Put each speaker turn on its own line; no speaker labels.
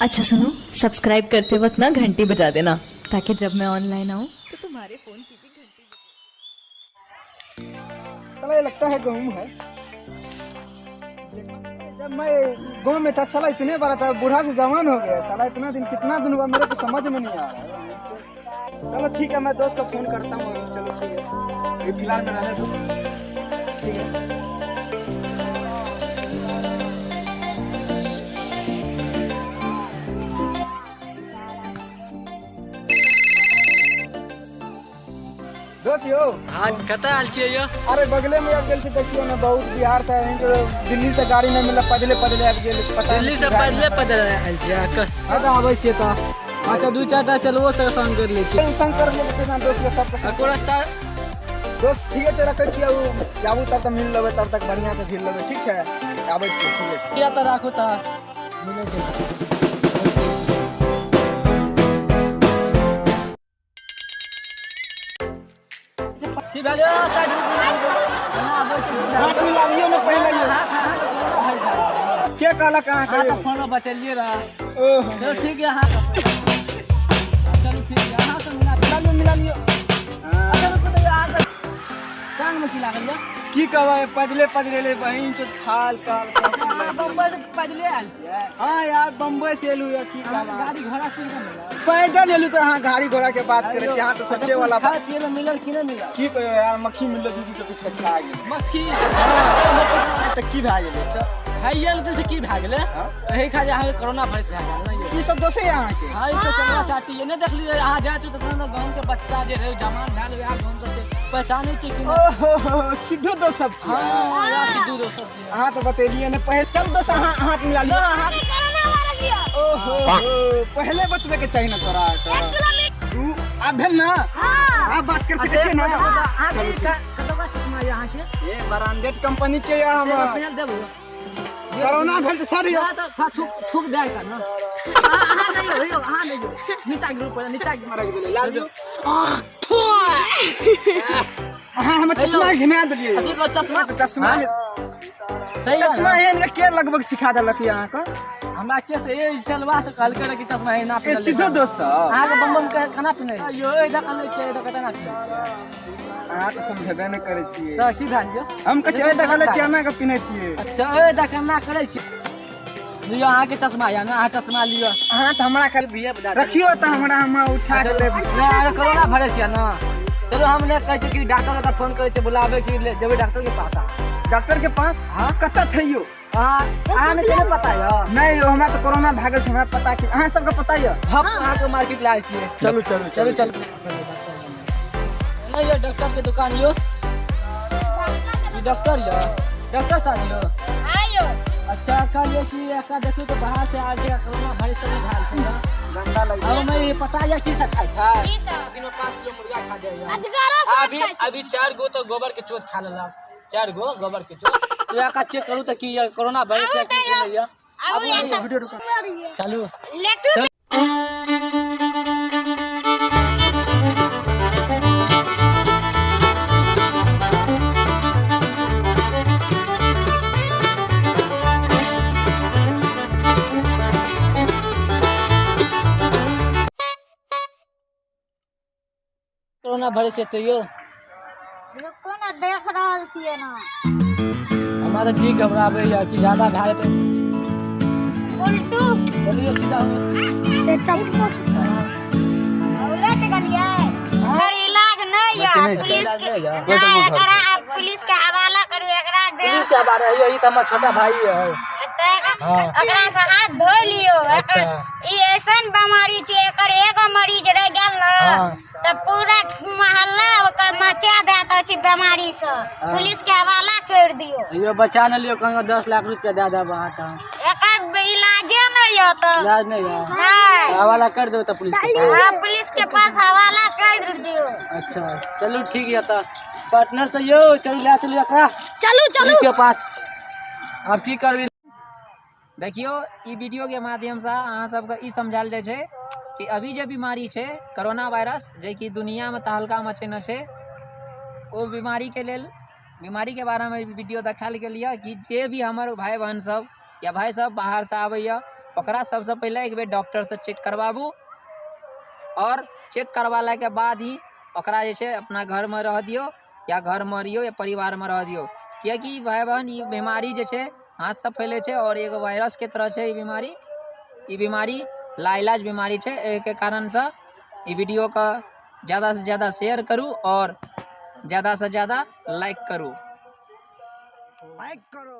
अच्छा सुनो, सब्सक्राइब करते वक्त ना घंटी बजा देना, ताकि जब मैं ऑनलाइन आऊँ तो तुम्हारे फोन की भी घंटी।
साला ये लगता है गेहूँ है। जब मैं गाँव में था साला इतने बड़ा था, बूढ़ा से जवान हो गया साला। इतना दिन कितना दिन हुआ मेरे को समझ में नहीं आ रहा है। चलो ठीक है, मैं दोस्त को फोन करता हूँ। चलो ठीक है, ये फिलहाल में रहने दो। ठीक है। दोस्त यो
हाँ कतऽ आयल छियै यो?
अरे बगले में आबि गेल छी। देखियो ने, बहुत बिहार से दिल्ली से गाड़ी नहीं मिलल, पैदले पैदले आबि गेल। पता
दिल्ली से पैदले पैदले आयल छियै? कतऽ आबै छियै तऽ? अच्छा दू चारि टा चलबो से संग कर लै छियै।
संग कर लेबै तऽ दोस्त के सबके
को रास्ता।
दोस्त ठीक छै, रखै छियै। आबू तब तक मिल लेबै, तब तक बढ़िआँ से घिर लेबै। ठीक छै, आबै छियै। ठीक छै,
किया तऽ राखू तऽ मिलै छै।
के कहलक अहाँके?
फोन बतेलियै रह। चलो ठीक है, अहाँ चलू ठीक है, अहाँ से मिला
मिला लियौ।
अच्छा रुकू तऽ अहाँके कान में की लागल यऽ?
की कहबै, पैदले पैदले ले बहिन चो थाल ताल सब।
बम्बई से पैदले आयल छियै?
हाँ यार, बम्बई से एलू। की
गाड़ी घोड़ा की
पैदल एलू तऽ अहाँ गाड़ी घोड़ा के बात करै छी। अहाँ तऽ सच्चे वाला
खाय पिए ले मिलल की नहि मिलल?
की कहियो यार, मक्खी मिलल दीदी के पीछे खा गेल
मक्खी।
तऽ की भए गेलै?
भए गेल तऽ से की भए गेलै? एहि खातिर अहाँके कोरोना वायरस भए गेल ने।
ई सब दोसे अहाँके?
हाँ, ई सब चमड़ा चाटी ये नहि देखलियै अहाँ जाइत तऽ कोनो गाँव के बच्चा जे रहै जवान भेल वएह गाँव से पहचानै छै कि नहि?
ओहो, सिद्धू दोस्त सब छियै।
हाँ, वएह सिद्धू दोस्त सब छियै।
अहाँ तऽ बतेलियै ने पहिले। चल दोस्त, अहाँ हाथ मिला लियौ। ओहो, पहले बतबे के चाही ना तोरा। तू आब भेल ना, आब बात कर सकै छियै ना?
अहाँके कतबा चश्मा यऽ अहाँके?
ये ब्रांडेड कंपनी के यऽ। हम कोरोना भेल तऽ सर यौ
थूक थूक दए कऽ ना। अहाँ नहि यौ, अहाँ नहि यौ, नीचा गिरू पहिले, नीचा गिरू।
रख देलै, ला दियौ। अहाँ हमर चश्मा घिना देलियै।
चश्मा
चश्मा सही चश्मा एहन के लगभग सिखा देलक अहाँके?
हमरा के से ए चलवा से कहलकै रह कि चश्मा एना
ए सीधो दोस्त
अहाँके बम बम के केना पिन्है यो? ए देखल नै छै, ए केना पिन्है?
अहाँ तऽ समझबे नहि करै छियै।
तऽ की भए गेल?
हम कहै छियै देखल छियै एना के पिन्है छियै।
अच्छा ए देख एना करै छियै। लिअ अहाँके चश्मा यऽ ने, अहाँ चश्मा लिअ।
अहाँ तऽ हमरा रखियो तऽ हमरा हम उठा के लेब।
नहि अहाँके कोरोना भरे छियै ने। चलो हम नहि कहै छियै कि डॉक्टर के फोन करै छियै बुलाबै कि जेबै डॉक्टर के पास?
डॉक्टर के पास?
हाँ।
कतऽ छै यौ?
अहाँ ने केना पता यऽ?
नहि यौ, हमरा तऽ कोरोना भए गेल छै, हमरा पता की। अहाँ सबके पता यऽ?
हम अहाँके मार्केट लाए छियै।
चलू चलू
चलू चलू। नहीं यौ, डॉक्टर के दुकान यौ। ई डॉक्टर यौ? डॉक्टर साहब यौ?
हाँ यौ।
अच्छा कहलियै कि एकरा देखियौ तऽ बाहर से आयल छै, कोरोना वायरस तऽ नहि भेल छै ने?
गंदा लागि
अब हमें ये पता यऽ की सब खाइ छै?
की सब?
दिन में 5 किलो मुर्गा खा जाइए।
अजगरो सब
अभी
खाइ छै।
अभी 4 गो तो गोबर के चोट खा लेलक, 4 गो गोबर के चोट। तो एकरा चेक करू तऽ की कोरोना वायरस है की नहि यऽ?
आबू
आबू
एतऽ।
वीडियो रुका।
चलू
लेटू।
कोरोना वायरस हेतै यौ?
रुकू ने, देख रहल छियै ना।
हमरा तऽ जी घबराबै यऽ कि ज्यादा भए जेतै।
उल्टू
चलियौ सीधा।
उलट गेलियै। एकर इलाज नहि यऽ, पुलिस के नहि, एकरा आब पुलिस के हवाला करू एकरा।
पुलिस के हवाला यौ, ई तऽ हमर छोटा भाई यऽ।
एकरा से हाथ धो लियौ। एकर ई ऐसन बीमारी छै, एकर एगो मरीज रहि गेल ने तऽ पूरा मोहल्ला ओकर मचा देत अछि बीमारी से। पुलिस के हवाला कर दियौ।
यौ बचा ने लियौ, कहीं 10 लाख रुपया दए देब अहाँके।
एकर इलाजे नहि यऽ तऽ।
इलाज नहि यऽ?
नहि।
हवाला कर देबै तऽ पुलिस के पास?
हाँ, पुलिस के पास हवाला कर दियौ।
अच्छा चलू ठीक यऽ तऽ पार्टनर से यौ चलू लए चलू एकरा
चलू चलू
पुलिस के पास। आब की करबै?
देखियौ, ई वीडियो के माध्यमसँ अहाँ सबके ई समझायल जाइ छै कि अभी जे बीमारी छै कोरोना वायरस, जेकि दुनियामे तहलका मचेने छै, ओ बीमारीके लेल बीमारीके बारेमे वीडियो देखायल गेल यऽ कि जे भी हमर भाय बहन सब या भाय सब बाहरसँ आबैए ओकरा सबसँ पहिले एक बेर डॉक्टरसँ चेक करबाबू आओर चेक करवालाके बाद ही ओकरा जे छै अपना घरमे रह दियौ या घरमे रहियौ या परिवारमे रह दियौ। किएकि भाय बहन ई बीमारी जे छै हाथसँ फैलै छै आओर एगो वायरसके तरह छै ई बीमारी। ई बीमारी लाइलाज बीमारी छै। एहिके कारणसँ ई वीडियोके ज़्यादासँ ज़्यादा शेयर करू और ज़्यादासँ ज़्यादा लाइक करू।
लाइक करो।